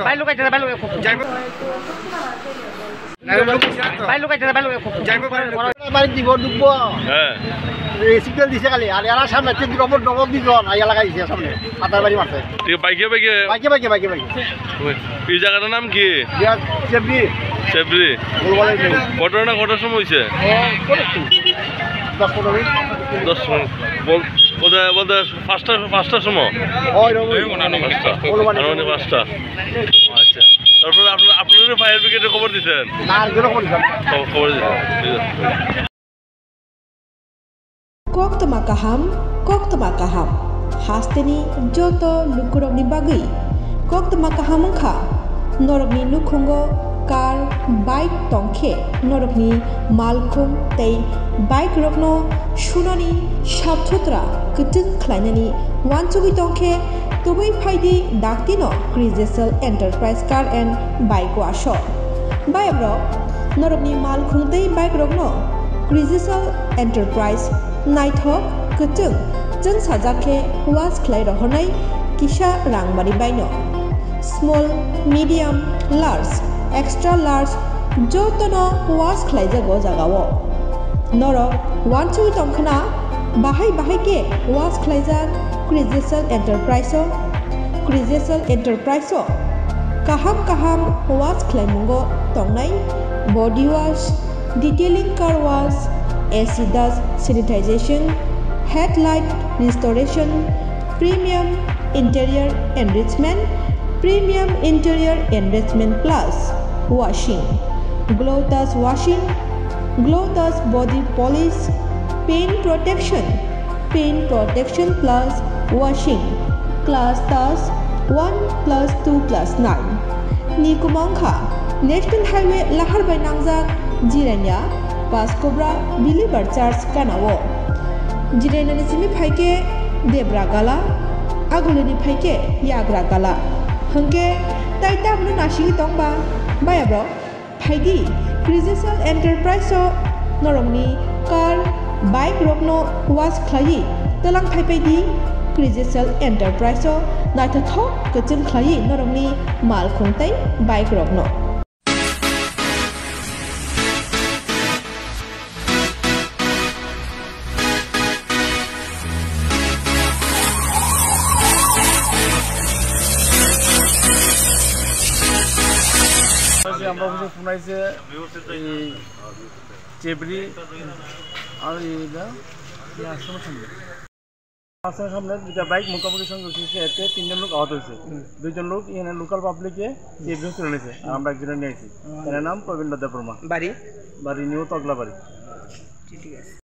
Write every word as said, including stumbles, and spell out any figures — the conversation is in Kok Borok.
Bai lukai jana, bai lukai. Bai lukai jana, bai lukai. Bai lukai jana, bai lukai. Bai lukai jana, bai lukai. Bai lukai jana, bai lukai. হ্যাঁ। এই সিগন্যাল দিছে খালি, আর এরা সামনে তিন নম্বর ডবল দিজন, আইয়া লাগাইছে সামনে, হাতার বাড়ি মারছে। ঠিক, বাইকে, বাইকে? বাইকে, বাইকে, বাইকে, বাইকে। ওই, এই জায়গাটার নাম কি? ইয়া, চেবরি। চেবরি। গোলবালাই নেই। ঘটনা কটার সময় হয়েছে? ও, করে একটু। দশ পনেরো মিনিট। দশ মিনিট। বল-, বলতে, বলতে পাঁচটা, পাঁচটার সময়? হয়, ওই। পাঁচটা। গোলবালাই। আনুমানিক পাঁচটা। আচ্ছা। তারপরে আপনারা, আপনারা ফায়ার ব্রিগেডে খবর দিছেন? না, আর কেন খবর দিছেন? খবর, খবর দিছেন। ঠিক আছে। Koktwma kaham, koktwma kaham. Hasteni joto lukurokni bagwi koktwma kaham wngkha. Norokni nukhungo car, bike tongkhe norokni malkhung tei bike rokno sunani, sap sutra, kwchwng khlainani wansugwi tongkhe, tubui phaidi daktino Krijesal Enterprise Car and Bike Wash o. Bayabrok, norokni malkhung tei bike rokno Krijesal Enterprise naithok, kwchwng, chwngsajak khe wash khlai rohornai kisa rangmari baino. Small, medium, large, extra large jotono wash khlaijago jagao. Norok wansugwi tongkhna, bahai bahai khe wash khlaijak Krijesal Enterprise o. Krijesal Enterprise o kaham kaham wash khlaimungo tongnai body wash, detailing car wash, acid dust sanitization, headlight restoration, premium interior enrichment, premium interior enrichment plus washing, glow touch washing, glow touch body polish, paint protection, paint protection plus washing, class touch one plus two class nine. Ni kwmang kha National Highway lahar bai nangjak Jirania Paskobra Believer Church ganao. Jirania ni simi phaikhe Debra Gala, Aguli ni phaikhe Yagra Gala. Hwnkhe tai tabno nasingwi tongba, bayabrok? Phaidi, Krijesal Enterprise o norokni car, bike rokno wash khlaiwi twlang thaipaidi. Krijesal Enterprise o naithothok kwchwng khlaiwi norokni malkhung tei bike rokno. আমরা অফিসে ফোন আইছে, এই চেবরি আর এই এটা, এই আশ্রমের সামনে। আশ্রমের সামনে দুইটা বাইক মুখোমুখি সংঘর্ষ হয়েছে, এতে তিনজন লোক আহত হয়েছে। দুইজন লোক এখানে লোকাল পাবলিকে চেবরি হসপিটালে নিয়েছে, আর আমরা একজনের নিয়ে আইছি। তার নাম প্রবীণ দেববর্মা। বাড়ি? বাড়ি নিউ তগলাবাড়ি। ঠিক আছে।